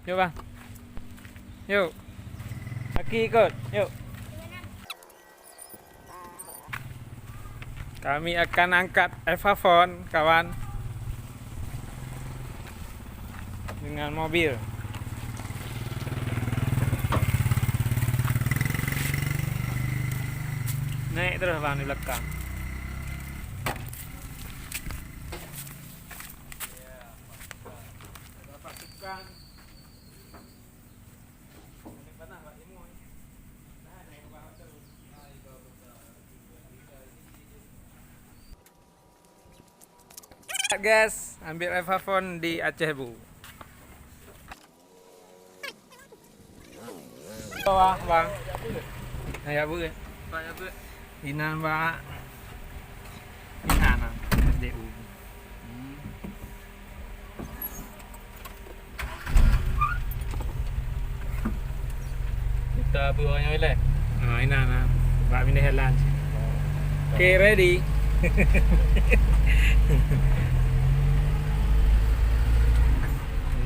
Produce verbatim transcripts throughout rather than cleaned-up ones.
Yuk, Bang. Yuk. Aki ikut. Yuk. Kami akan angkat Evafon, kawan. Dengan mobil. Naik terus, Bang, di belakang. Guys, ambil Evafon di Aceh Bu. Wah, Bang. Nah, ya, Bu. Inan, Bang. Inan, ah, S D U. Kita beuh orang nyang ilai. Ha, inan, ha. Bak pindah jalan. Okey, ready.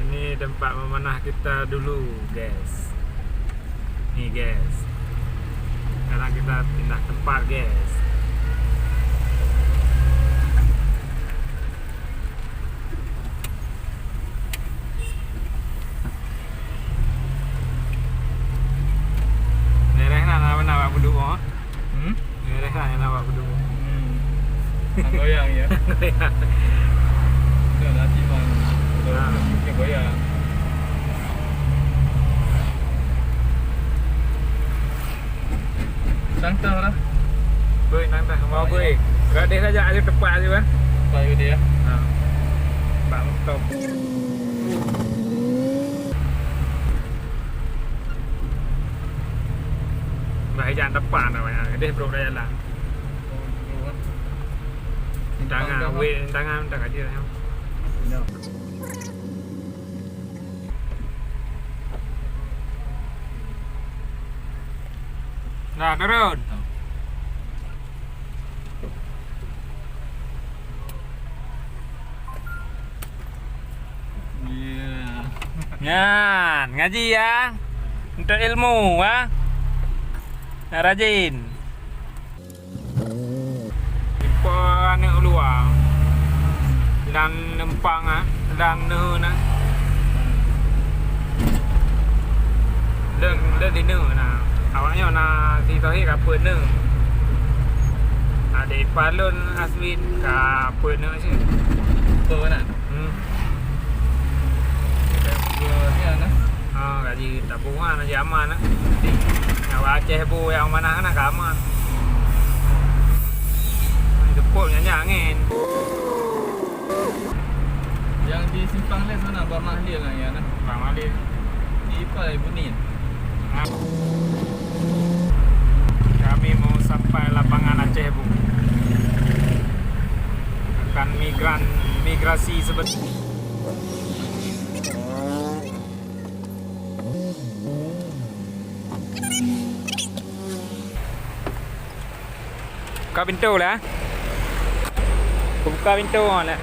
Ini tempat memanah kita dulu, guys. Ni, guys. Sekarang kita pindah tempat, guys. Mereh na, na, na, bak peuduek, ha? Hmm? Mereh na, na, bak peuduek. Hmm. Goyang, ya? Goyang. Dah, dah, cik, bang. Ah. Goyang. Tang teuh lah. Bui, tang teuh. Mau bui. Gadeh saja, ayo tepat aja, kan? Tepat aja dia. Ha. Bang, top. Bah, ijak depan namanya. Gadeh bro dah jalan. Tangan, weh, tangan, tangan dia. Nah, turun. Nyan, ngaji ya. Untuk ilmu, ha. Nak rajin. Ipa aneuk luwa. Dan leumpang, ah, dan neu na. Leueng, leueng di neu na. Awaknyoe na si Tohir ka peuet neu. Adik ipa lôn Aswin ka peuet neu cit. Betul kan? Hmm. Gaji tabungan aja aman, ah. Nyawa Aceh bu yang mana kan aman. Depan nyanyi angin. Yang di simpang lain sana, Bang Mahlil lah ya, nah. Bang Mahlil. Di Ipa Ibu Nin. Kami mau sampai lapangan Aceh bu. Akan migran, migrasi sebentar. Buka pintu lah. Buka pintu lah.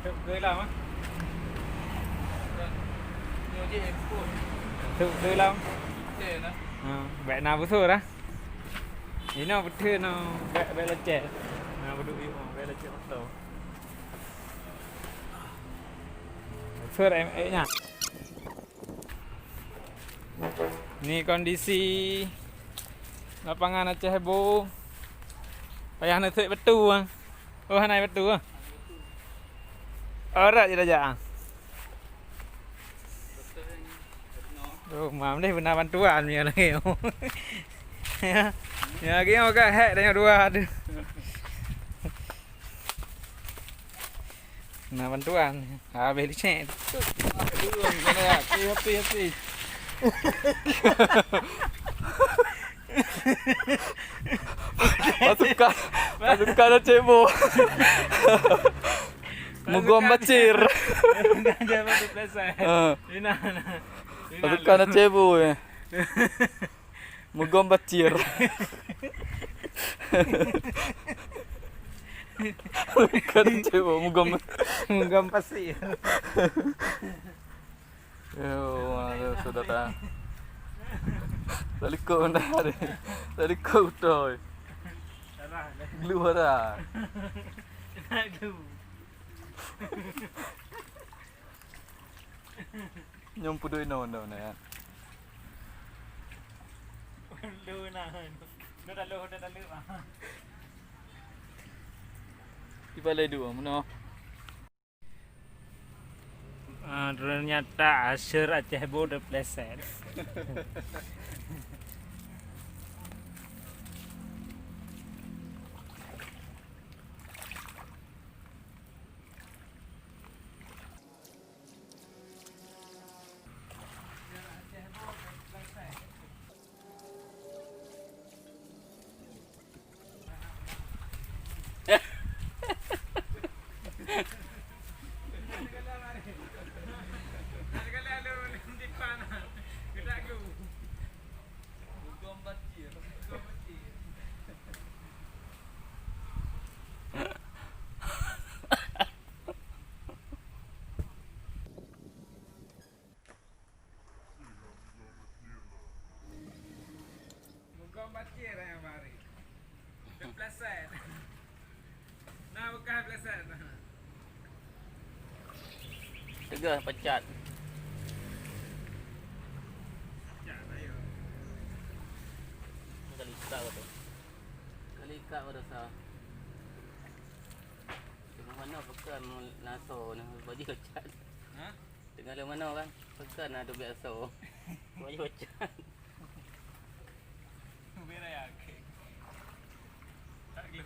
Thượng Thư Long á. Thượng Thư Long. Ờ, bèk na beusu dah. Inoe beutôi nyoe bèk, bèk lecet. Na beuduk yuk, bèk lecet moto. Seur em, eh, nyan. Ni kondisi lapangan Aceh Bo. Payah neuseuet batu, ah. Oh, hana batu, ah. Orat je dah jak, ah. Oh, mam deh beuna bantuan nyoe lagèe nyoe. Ya. Ya, lagèe nyoe ka hek dah nyoe dua tu. Beuna bantuan. Habéh licek. Aduh, kena ya. Api, api, api. Pasukan, pasukan Aceh Bo. Mugom bacir. Dah, dah, dah, dah, dah. Ha. Ina, ina. Ina, pasukan Aceh Bo, eh. Mugom bacir. Pasukan Aceh Bo, mugom. Mugom pasir. Yo, mana tu, saudara? Talikot benda ni. Talikot beutôi. Gelu dah. Gelu. Nyum pudoi no, no, no, ya. Lu na. Lu dah lu, dah, dah lu, ah. Di balai dua, mana? Ah, ternyata aseue Aceh Bo teupleset. Mugom bacir nyang bari. Teupleset. Nah, bekas pleset. Tegas pecat. Pecat, ayo. Kali ikat tu. Kali ikat baru sah. Cuma mana pekan naso ni baju pecat. Ha? Tengah lôn manoe kan, peugah na teubiet asoe. Maju baca. Ubé raya, oke. Tak glue.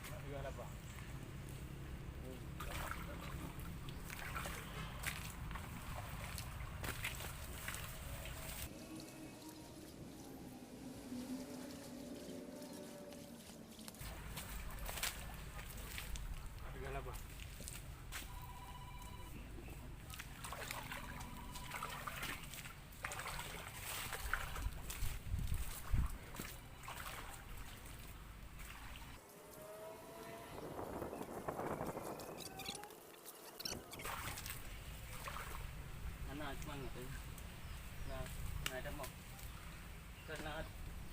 Nak jual apa? Hana semangat tu. Nah, nah, dah mau. Kena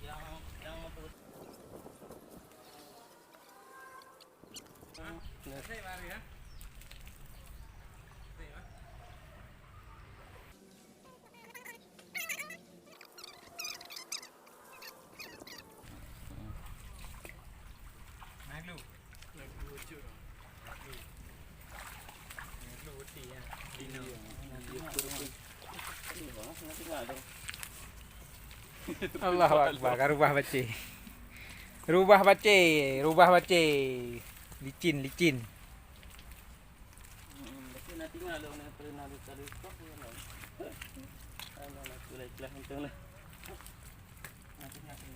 yang, yang apa? Nah. Allahu Akbar, ka rubah bacé. Rubah bacé, rubah bacé. Licin, licin. Hmm, tapi nanti nggak ada orang yang pernah ada kali kok, ya, lah. Alah, lah, tu lah ikhlas untung lah. Nanti nggak ada.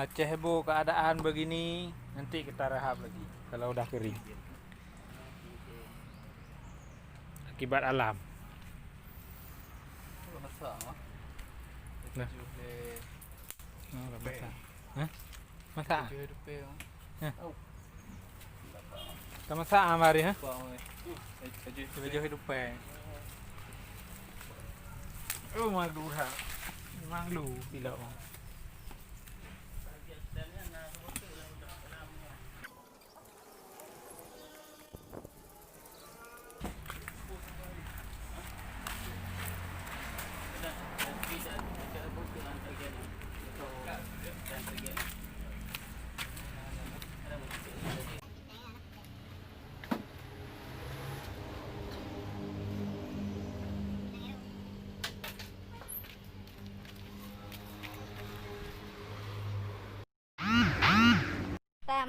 Aceh Bo keadaan begini, nanti kita rehab lagi kalau udah kering. Akibat alam. Masak, ah. Nah. Tujuh leh. Oh, masak. Hah? Masak? Tujuh leh dupe, ah. Hah? Oh. Ka masak, ah, mari, ha? Apa, oi? Tujuh leh dupe. Oh, malu, ha. Malu, bila, oh.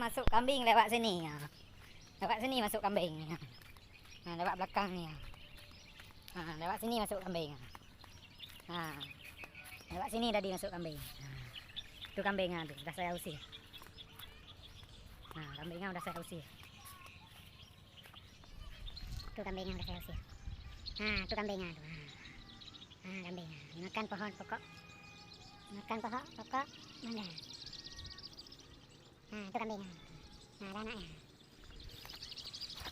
Masuk kambing lewat sini, ha. Lewat sini masuk kambing, ha. Ha, lewat belakang ni, ha. Ha, lewat sini masuk kambing, ha. Ha. Lewat sini tadi masuk kambing. Ha. Tu kambing, ha, tu dah saya usir. Ha, kambing, ha, dah saya usir. Tu kambing, ha, dah saya usir. Ha, tu kambing, ha, tu. Ha. Ha, kambing, ha. Makan pohon pokok. Makan pohon pokok mangga. Ha, tu kambing, ha. Ha, ada anaknya.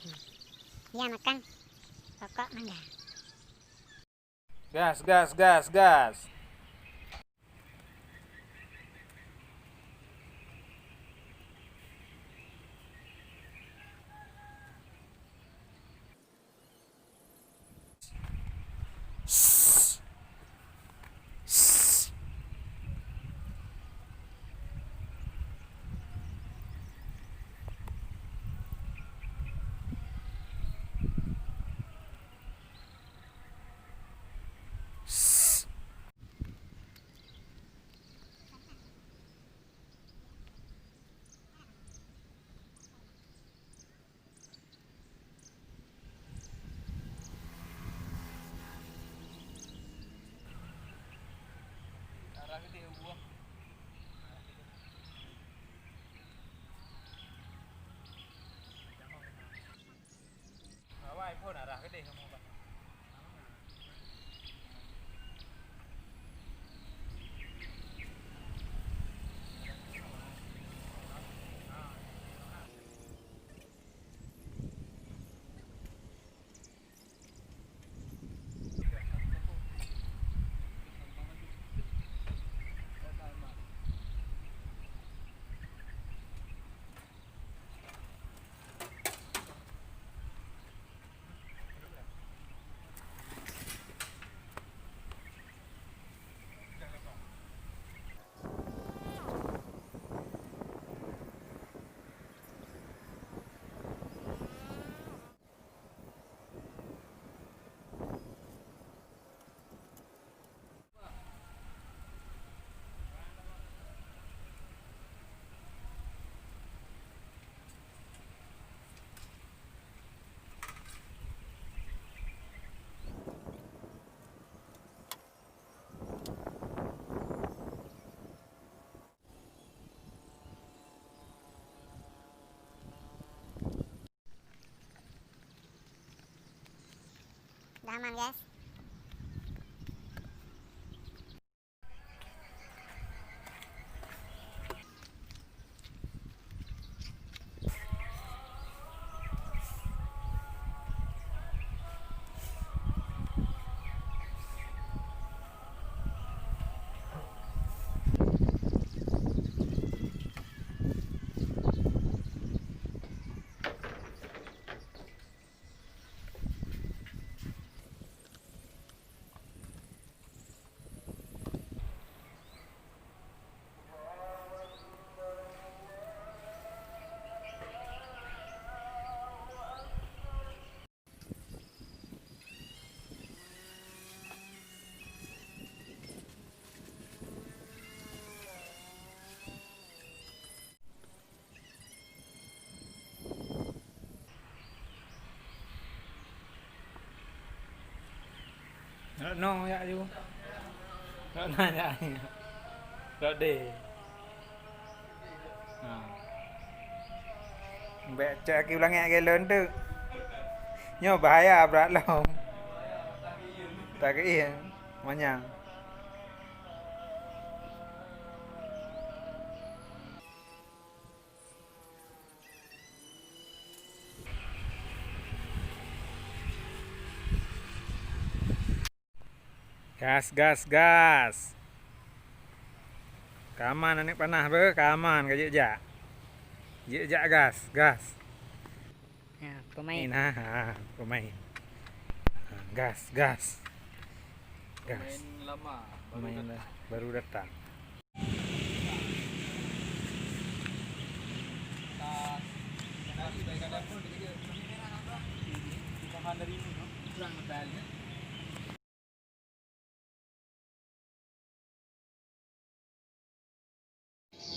Hmm. Dia makan pokok mangga. Gas, gas, gas, gas. Dah aman, guys. Rot nong jak ju. Rot na jak. Rot deh. Ha. Bèk cak aki ulangèk gèlon tu. Nyoe bahaya brat lom. Tak keuih manyang. Gas, gas, gas. Ka aman aneuk panah beuh, ka aman ka jeuet jak. Jeuet jak gas, gas. Ha, pemain. Main, ha, ha, pemain. Ha, gas, gas. Gas. Pemain lama, baru datang. Pemain la-, baru datang.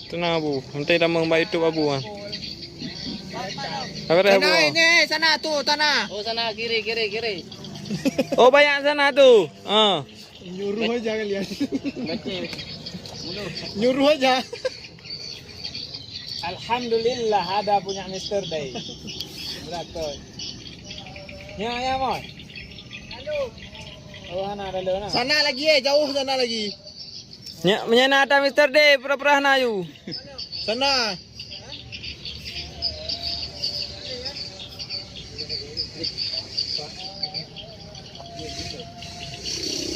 Tenang, Abu. Nanti tamong bak YouTube Abu, ah. Apa dah, Abu? Sana ini, sana tu, sana. Oh, sana, kiri, kiri, kiri. Oh, banyak sana tu. Ah. Nyuruh aja kalian. Betul. Nyuruh aja. Alhamdulillah ada punya Mister Day. Betul. Ya, ya, Mon. Oh, hana ada lo na. Sana lagi, eh, jauh sana lagi. Nyak, meunyo na ata Mister D, pura-pura hana yu. Sana.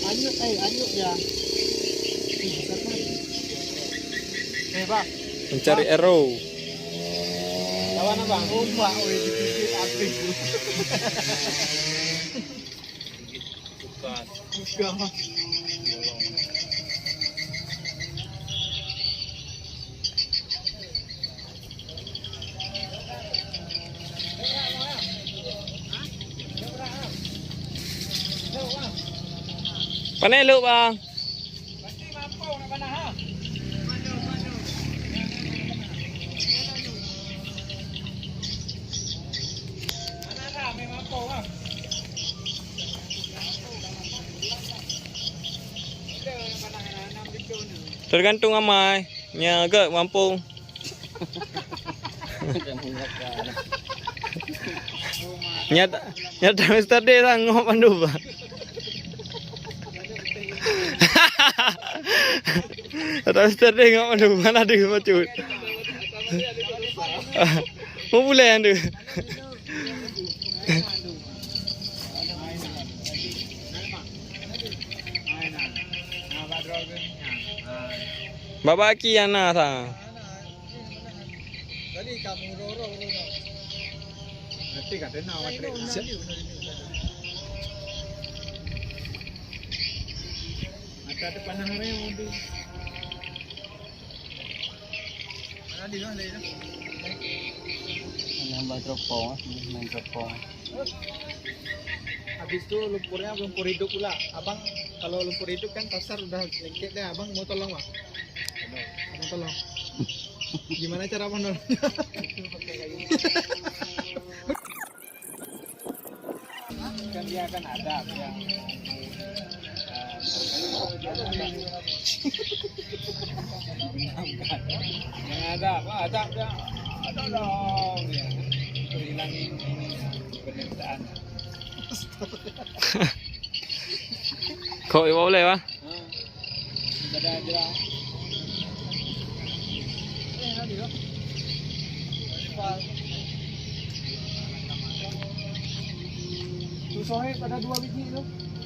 Anyut, eh, anyut ya. Eh, Bang. Mencari arrow. Lawan abang. Ombak, weh, dipikir habis. Bukan. Bukan. Pane lhok, Bang? Tergantung amai. Nya gèt mampu. Nyata, nyata Mister D lah ngop mandum. Nyata Mister D ngop mandum. Mana ada bacut. Mau boleh yang tu. Babaki yang na sa. Nambah teropong, ah, main teropong. Habis tu lumpurnya lumpur hidup pula. Abang, kalau lumpur hidup kan pasar udah lengket dah. Abang mau tolong, Bang? Abang tolong. Gimana cara Abang nolong? Kan dia kan ada yang, eh, yang ada apa, ada, ada, ada dong, ya. Untuk hilangin ini, ya, penderitaan. Kok ibu boleh, Bang? Susahnya pada dua biji tu.